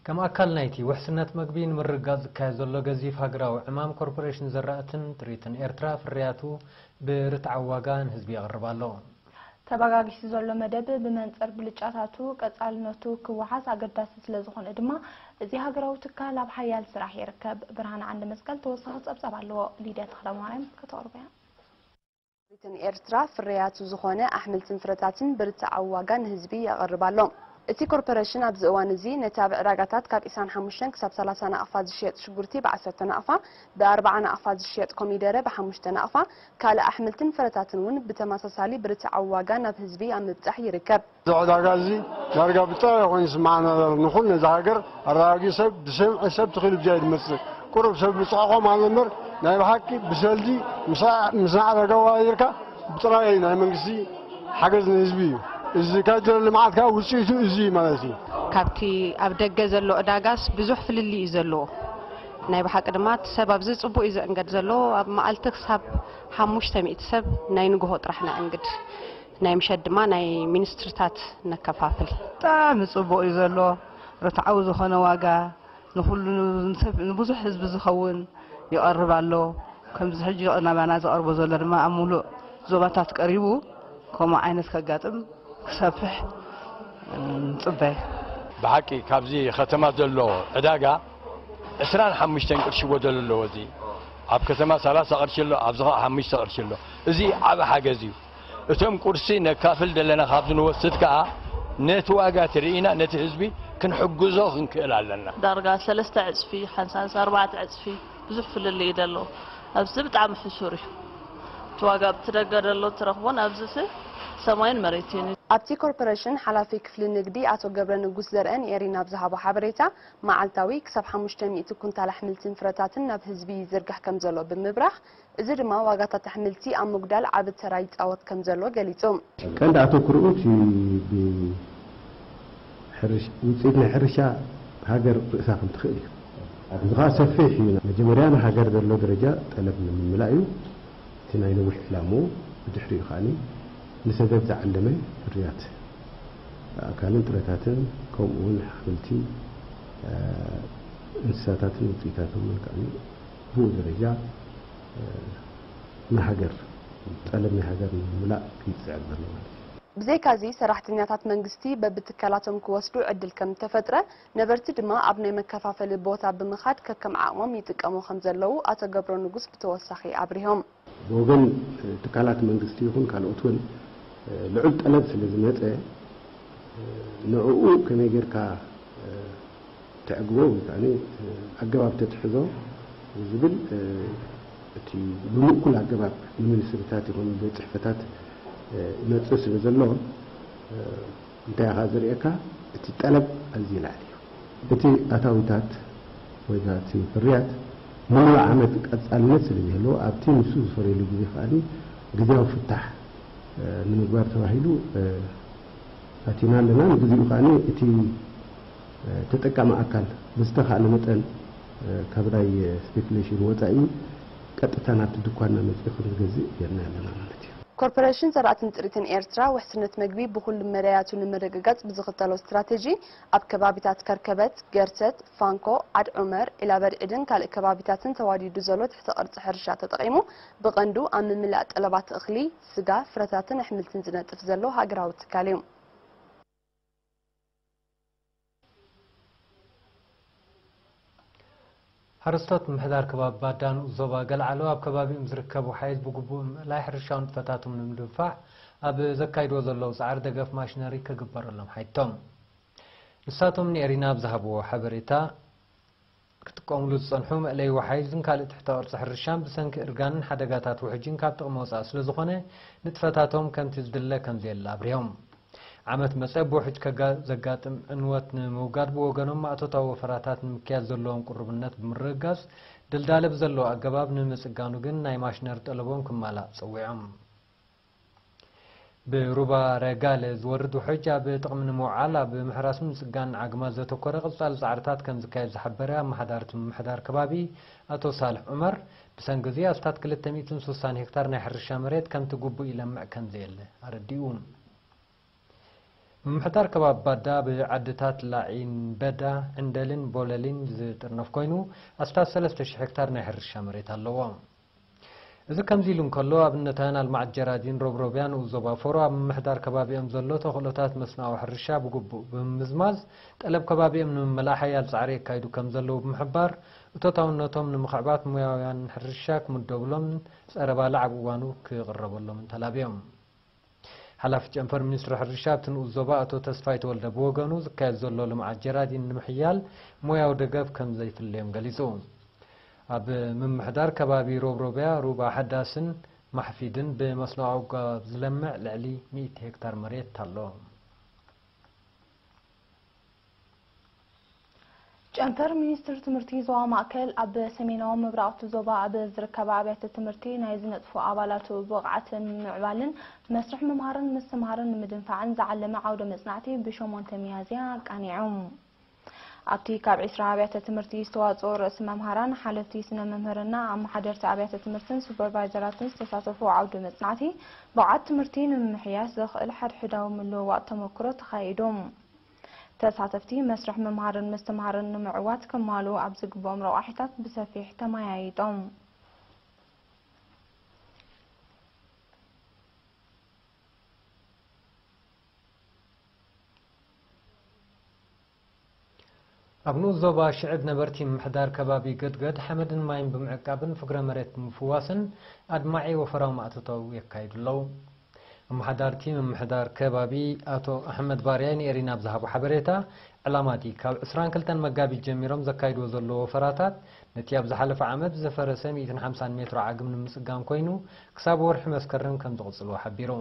ከም ኣካል ናይቲ ውሕስነት መግቢ ንምርግጋጽ ዝካየድ ዘሎ ገዚፍ ሃገራዊ ዕማም፣ ኮርፖሬሽን ዘራእትን ጥሪትን ኤርትራ ፍርያቱ ብርትዓዊ ዋጋ ንህዝቢ የቕርብ ኣሎ። ተበጋጊሱ ዘሎ መደብ ብመንጽር ብልጫታቱ ቀጻልነቱ ክወሓስ ኣገዳሲ ስለ ዝኾነ ድማ፣ እዚ ሃገራዊ ትካል ኣብ ሓያል ስራሕ ይርከብ። ብርሃን ዓንደ መስቀል ተወሳኺ ጸብጻብ ኣለዎ። ሊድያ ተኽለማርያም ከተቕርቦ እያ። ሪትን ኤርትራ ፍርያቱ ዝኾነ ኣሕምልትን ፍረታትን ብርትዓዊ ዋጋ ንህዝቢ የቕርብ ኣሎ። እቲ ኮርፖሬሽን ኣብዚ እዋን እዚ ነቲ ኣብ ዕዳጋታት ካብ ዕስራን ሓሙሽተን ክሳብ ሰላሳ ናቕፋ ዝሽየጥ ሽጉርቲ ብ ዓሰርተ ናቕፋ፣ ብ ኣርብዓ ናቕፋ ዝሽየጥ ኮሚደረ ብ ሓሙሽተ ናቕፋ፣ ካልእ ኣሕምልትን ፍረታትን እውን ብተመሳሳሊ ብርትዓዊ ዋጋ ናብ ህዝቢ ኣብ ምብጻሕ ይርከብ። እዚ ዕዳጋ እዚ ዳርጋ ብጥራይ ኮይኑ ይስምዓና ነይሩ። ንኹሉ ነዛ ሃገር ኣረጋጊ ሰብ ብሰምዒ ሰብ ትኽእል ብጃይ ዝመጽእ ቁሩብ ሰብ ብጽዕቖም ኣሎ እምበር፣ ናይ ብሓቂ ብሰልዲ ምስ፣ ምስ ኣረጋዊ ኣዋዲርካ ብጥራይ ናይ መንግስቲ ሓገዝ ንህዝቢ እዩ። እዚ ካድረ ልምዓት ከዓ ውፅኢቱ እዚ እዩ ማለት እዩ። ካብቲ ኣብ ደገ ዘሎ ዕዳጋስ ብዙሕ ፍልልይ እዩ ዘለዎ። ናይ ብሓቂ ድማ እቲ ሰብ ኣብዚ ጽቡቕ እዩ ዘእንገድ ዘሎ። ኣብ መዓልቲ ክሳብ ሓሙሽተ ሚእቲ ሰብ ናይ ንግሆ ጥራሕ ነእንግድ። ናይ ምሸት ድማ ናይ ሚኒስትርታት ነከፋፍል። ብጣዕሚ ጽቡቕ እዩ ዘሎ። ርትዓዊ ዝኾነ ዋጋ ንኹሉ፣ ንሰብ፣ ንብዙሕ ህዝቢ ዝኸውን ይቐርብ ኣሎ። ከምዚ ሕጂ ናባና ዝቐርቦ ዘሎ ድማ ኣብ ሙሉእ ዞባታት ቀሪቡ ከምኡ ዓይነት ከጋጥም ክሰፍሕ ንጽበ። ብሓቂ ካብዚ ከተማ ዘሎ ዕዳጋ ዕስራን ሓሙሽተን ቅርሺ ጎደሎ ኣለዎ። እዚ ኣብ ከተማ ሰላሳ ቅርሺ ኣሎ፣ ኣብዚ ኸዓ ሓሙሽተ ቅርሺ ኣሎ። እዚ ዓቢ ሓገዝ እዩ። እቶም ቁርሲ ነካፍል ዘለና ካብዚ ንወስድ ከኣ ነቲ ዋጋ ትርኢና ነቲ ህዝቢ ክንሕግዞ ክንክእል ኣለና። ዳርጋ ሰለስተ ዕጽፊ፣ ሓንሳንስ ኣርባዕተ ዕጽፊ ብዙሕ ፍልልይ እዩ ዘሎ። ኣብዚ ብጣዕሚ ሕሱር እዩ። እቲ ዋጋ ኣብቲ ደገ ዘሎ ትረኽቦን ኣብዚሲ ሰማይን መሬትን እዩ። ኣብቲ ኮርፖሬሽን ሓላፊ ክፍሊ ንግዲ ኣቶ ገብረ ንጉስ ዘርአ ንኤሪና ኣብ ዝሃቦ ሓበሬታ፣ መዓልታዊ ክሳብ ሓሙሽተ ሚእቲ ኩንታል ኣሕምልትን ፍረታትን ናብ ህዝቢ ይዝርጋሕ ከም ዘሎ ብምብራህ፣ እዚ ድማ ዋጋታት ኣሕምልቲ ኣብ ምጉዳል ዓቢ ተራ ይጻወት ከም ዘሎ ገሊጹ። ቀንዲ ኣተኩርኡ እቲ ብሕርሽ-፣ ውጽኢት ናይ ሕርሻ ሃገር ርእሳ ከም ትኽእል እዩ። እዚ ኸኣ ሰፊሕ እዩ። መጀመርያ ንሃገር ዘሎ ደረጃ ጠለብ ንምምላእ እዩ። እቲ ናይ ነዊሕ ዕላምኡ፣ ብድሕሪኡ ከኣ ንሰደድ ዝዓለመ ፍርያት ኣእካልን ጥረታትን፣ ከምኡ እውን ኣሕምልቲ፣ እ፣ እንስሳታትን ውፅኢታቶምን ከኣ ብኡ ደረጃ፣ እ፣ ንሃገር፣ ጠለብ ናይ ሃገር ንምምላእ እዩ ዝፅዕር ዘሎ ማለት እዩ። ብዘይካዚ፣ ሰራሕተኛታት መንግስቲ በብትካላቶም ክወስዱ ዕድል ከም ዝተፈጥረ፣ ነበርቲ ድማ ኣብ ናይ መከፋፈሊ ቦታ ብምኻድ ከከም ዓቕሞም ይጥቀሙ ከም ዘለዉ ኣቶ ገብረ ንጉስ ብተወሳኺ ኣብሪሆም። ብወገን ትካላት መንግስቲ ይኹን ካልኦት እውን ልዑል ጠለብ ስለ ዝመጸ፣ ንዕኡ ከመይ ጌርካ ተዕግቦ ወይ ከኣ ኣገባብ ተትሕዞ ዝብል፣ እቲ ብምእኩል ኣገባብ ንሚኒስትሪታት ይኹን ቤት ጽሕፈታት ይመጽእ ስለ ዘሎ፣ እንታይ ኢኻ ዘርእየካ? እቲ ጠለብ ኣዝዩ ላዕሊ እዩ። እቲ ኣታዊታት ወይ ከኣ እቲ ፍርያት ንሙሉእ ዓመት ቀጻልነት ስለ ዝህልዎ፣ ኣብቲ ንሱ ዝፈርየሉ ግዜ ከኣ ግዝያዊ ፍታሕ፣ እ፣ ንምግባር ተባሂሉ፣ እ፣ ኣቲና ኣለና። ንግዚኡ ከኣ እቲ፣ እ፣ ተጠቃሚ ኣካል ብዝተኻእለ መጠን፣ እ፣ ካብ ናይ ስፔኩሌሽን ወጻኢ ቀጥታ ናብቲ ድኳንና መጺኡ ከም ዝገዝእ ጌርና ኣለና ማለት እዩ። ኮርፖሬሽን ዘራእትን ጥሪትን ኤርትራ ውሕስነት መግቢ ብኹሉ መዳያቱ ንምርግጋጽ ብዝኽተሎ ስትራቴጂ፣ ኣብ ከባቢታት ከርከበት፣ ገርተት፣ ፋንኮ፣ ዓድ ዑመር፣ ዒላበድዒድን ካልእ ከባቢታትን ተዋዲዱ ዘሎ ትሕተ ቅርጺ ሕርሻ ተጠቒሙ፣ ብቐንዱ ኣብ ምምላእ ጠለባት እኽሊ፣ ስጋ፣ ፍረታትን ኣሕምልትን ዝነጥፍ ዘሎ ሃገራዊ ትካል እዩ። ሓረስቶት ምምሕዳር ከባቢ ባዳ ንኡስ ዞባ ገልዓሎ ኣብ ከባቢኦም ዝርከቡ ሓይዝ ብግቡእ ምእላይ ሕርሻዊ ንጥፈታቶም ንምድንፋዕ ኣብ ዘካይድዎ ዘለዉ ጻዕሪ ደገፍ ማሽነሪ ክግበረሎም ሓቲቶም። ንሳቶም ንኤሪና ኣብ ዝሃብዎ ሓበሬታ፣ ክጥቀሙሉ ዝጸንሑ መእለዪ ወሓይዝን ካልእ ትሕተ ቅርጺ ሕርሻን ብሰንኪ እርጋንን ሓደጋታት ውሕጅን ካብ ጥቕሚ ወጻኢ ስለ ዝኾነ፣ ንጥፈታቶም ከምቲ ዝድለ ከም ዘየለ ኣብሪሆም። ዓመት መጸ ብውሕጅ ከጋ-፣ ዘጋጥም ዕንወት ንምውጋድ ብወገኖም ማእቶታዊ ወፈራታት ንምክያድ ዘለዎም ቅሩብነት ብምርግጋጽ፣ ድልዳለ ብዘለዎ ኣገባብ ንምጽጋኑ ግን ናይ ማሽነሪ ጠለቦም ክማላእ ጸዊዖም። ብሩባ ረጋለ ዝወርድ ውሕጅ ኣብ ጥቕሚ ንምውዓል ኣብ ምሕራስ ምጽጋን ዓግማት ዘተኮረ ቀጻሊ ጻዕርታት ከም ዝካየድ ዝሓበረ ኣመሓዳሪ እቲ ምምሕዳር ከባቢ ኣቶ ሳልሕ ዑመር፣ ብሰንኪ እዚ ኣስታት ክልተ ሚእትን ስሳን ሄክታር ናይ ሕርሻ መሬት ከምቲ ግቡእ ይለምዕ ከም ዘየለ ኣረዲኡ። ምምሕዳር ከባቢ ባዳ ብዓድታት ላዒን በዳ፣ ዕንደልን ቦለሊን ዝጥርነፍ ኮይኑ፣ ኣስታት ሰለስተ ሽሕ ሄክታር ናይ ሕርሻ መሬት ኣለዎ። እዚ ከምዚ ኢሉ እንከሎ፣ ኣብነታውያን ኣልማዕት ጀራዲን ሮብሮብያ ንኡስ ዞባ ፎሮ ኣብ ምምሕዳር ከባቢኦም ዘሎ ተኽእሎታት መስኖኣዊ ሕርሻ ብግቡእ ብምምዝማዝ፣ ጠለብ ከባቢኦም ንምምላእ ሓያል ጻዕሪ የካይዱ ከም ዘለዉ ብምሕባር፣ እቶታውነቶም ንምኽዕባት ሞያውያን ሕርሻ ክምደቡሎምን ጸረ ባልዕ ኣብ እዋኑ ክቕረበሎምን ተላብዮም። ሓላፊ ጨንፈር ሚኒስትሪ ሕርሻ ኣብቲ ንኡስ ዞባ ኣቶ ተስፋይ ተወልደ ብወገኑ፣ ዝካየድ ዘሎ ልምዓት ጀራዲን ንምሕያል ሞያዊ ደገፍ ከም ዘይፍለዮም ገሊጹ። ኣብ ምምሕዳር ከባቢ ሮብሮብያ ሩባ ሓዳስን ማሕፊድን ብመስኖ ኣውጋብ ዝለምዕ ልዕሊ ሚእቲ ሄክታር መሬት ኣሎ። ጨንፈር ሚኒስትሪ ትምህርቲ ዞባ ማእከል ኣብ ሰሜናዊ ምብራቕቲ ዞባ ኣብ ዝርከባ ኣብያተ ትምህርቲ ናይ ዝነጥፉ ኣባላቱ ብቕዓት ንምምዕባልን መስርሕ ምምሃርን ምስትምሃርን ንምድንፋዕን ዝዓለመ ዓውደ መጽናዕቲ ብሸሞንተ ሚያዝያ ኣቃኒዑ። ኣብቲ ካብ ዒስራ ኣብያተ ትምህርቲ ዝተዋጽኡ ርእሲ መምሃራን፣ ሓለፍቲ ስነ መምህርና፣ ኣመሓደርቲ ኣብያተ ትምህርትን ሱፐርቫይዘራትን ዝተሳተፉ ዓውደ መጽናዕቲ፣ ብቕዓት ትምህርቲ ንምምሕያሽ ዘኽእል ሓድሕዳዊ ምልውዋጥ ተመክሮ ተኻይዱ። ተሳተፍቲ፣ መስርሕ ምምሃርን ምስትምሃርን ንምዕዋት ክማልኡ ኣብ ዝግብኦም ረቋሒታት ብሰፊሕ ተመያይጦም። ኣብ ንኡስ ዞባ ሽዕብ ነበርቲ ምምሕዳር ከባቢ ገድገድ ሓመድን ማይን ብምዕቃብን ፍግረ መሬት ብምፍዋስን ኣድማዒ ወፈራዊ ማእቶታዊ የካይዱ ኣለዉ። ኣመሓዳርቲ ምምሕዳር ከባቢ ኣቶ ኣሕመድ ባርያይ ንኤሪና ኣብ ዝሃቦ ሓበሬታ፣ ዕላማ እቲ ካብ ዕስራን ክልተን መጋቢት ጀሚሮም ዘካይድዎ ዘለዉ ወፈራታት፣ ነቲ ኣብ ዝሓለፈ ዓመት ዝፈረሰ ሚእትን ሓምሳን ሜትሮ ዓግም ንምጽጋን ኮይኑ፣ ክሳብ ወርሒ መስከረም ከም ዝቕጽልዎ ሓቢሩ።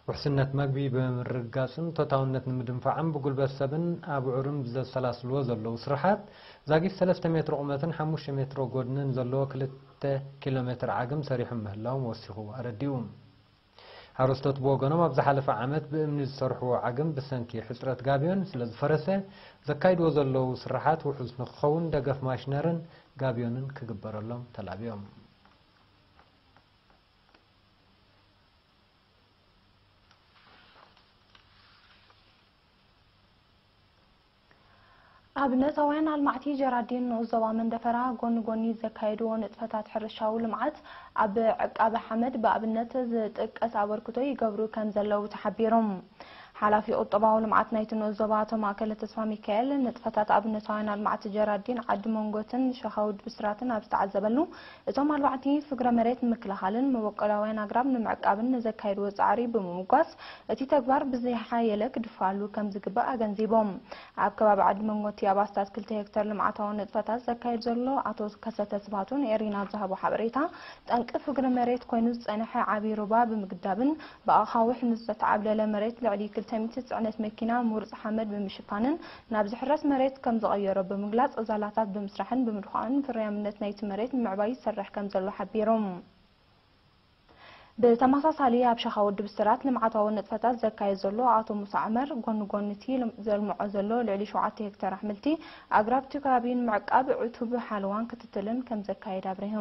ውሕስነት መግቢ ብምርግጋጽን ቶታውነት ንምድንፋዕን ብጉልበት ሰብን ኣብዑርን ብዘሰላስልዎ ዘለዉ ስራሓት፣ ዛጊት ሰለስተ ሜትሮ ቁመትን ሓሙሽተ ሜትሮ ጎድንን ዘለዎ ክልተ ኪሎ ሜትር ዓግም ሰሪሖም ምህላዎም ወሲኹ ኣረዲኡ። ሓረስቶት ብወገኖም፣ ኣብ ዝሓለፈ ዓመት ብእምኒ ዝሰርሕዎ ዓግም ብሰንኪ ሕጽረት ጋብዮን ስለ ዝፈረሰ፣ ዘካይድዎ ዘለዉ ስራሓት ውሑስ ንክኸውን ደገፍ ማሽነርን ጋብዮንን ክግበረሎም ተላብዮም። ኣብነታውያን ኣልማዕቲ ጀራዲን ንኡስ ዞባ መንደፈራ ጎኒ ጎኒ ዘካየድዎ ንጥፈታት ሕርሻዊ ልምዓት ኣብ ዕቃበ ሓመድ ብኣብነት ዝጥቀስ ኣበርክቶ ይገብሩ ከም ዘለዉ ተሓቢሩ። ሓላፊ ቁጠባዊ ልምዓት ናይቲ ንኡስ ዞባ ኣቶ ማእከለ ተስፋ ሚካኤል፣ ንጥፈታት ኣብነታውያን ኣልማዕቲ ጀራዲን ዓዲ መንጎትን ሸኻውድ ብስራትን ኣብ ዝተዓዘበሉ፣ እቶም ኣልማዕቲ ፍግረ መሬት ንምክልኻልን መበቆላውያን ኣግራብ ንምዕቃብን ንዘካየድዎ ጻዕሪ ብምምጓስ፣ እቲ ተግባር ብዝሓየለ ክድፋኣሉ ከም ዝግባእ ኣገንዚቦም። ኣብ ከባቢ ዓዲ መንጎቲ ኣብ ኣስታት ክልተ ሄክተር ልምዓታዊ ንጥፈታት ዘካየድ ዘሎ ኣቶ ከሰተ ስብሃቱ ንኤሪና ኣብ ዝሃቦ ሓበሬታ፣ ጠንቂ ፍግሪ መሬት ኮይኑ ዝጸንሐ ዓቢ ሩባ ብምግዳብን ብኣኻውሕ ንዝተዓብለለ መሬት ልዕሊ ክልተ ሚእቲ ጽዕነት መኪና ምውርጽ ሓመድ ብምሽፋንን ናብ ዝሕረስ መሬት ከም ዝቐየሮ ብምግላጽ፣ ዛላታት ብምስራሕን ብምድዃዕን ፍርያምነት ናይቲ መሬት ንምዕባይ ይሰርሕ ከም ዘሎ ሓቢሩ። ብተመሳሳሊ፣ ኣብ ሸኻ ውድብ ስራት ልምዓታዊ ንጥፈታት ዘካየድ ዘሎ ኣቶ ሙሳ ዑመር፣ ጎኒ ጎኒ እቲ ዘልምዖ ዘሎ ልዕሊ ሸውዓተ ሄክታር ኣሕምልቲ ኣግራብ እቲ ከባቢ ንምዕቃብ ዕቱብ ሓለዋን ክትትልን ከም ዘካየድ ኣብሪሁ።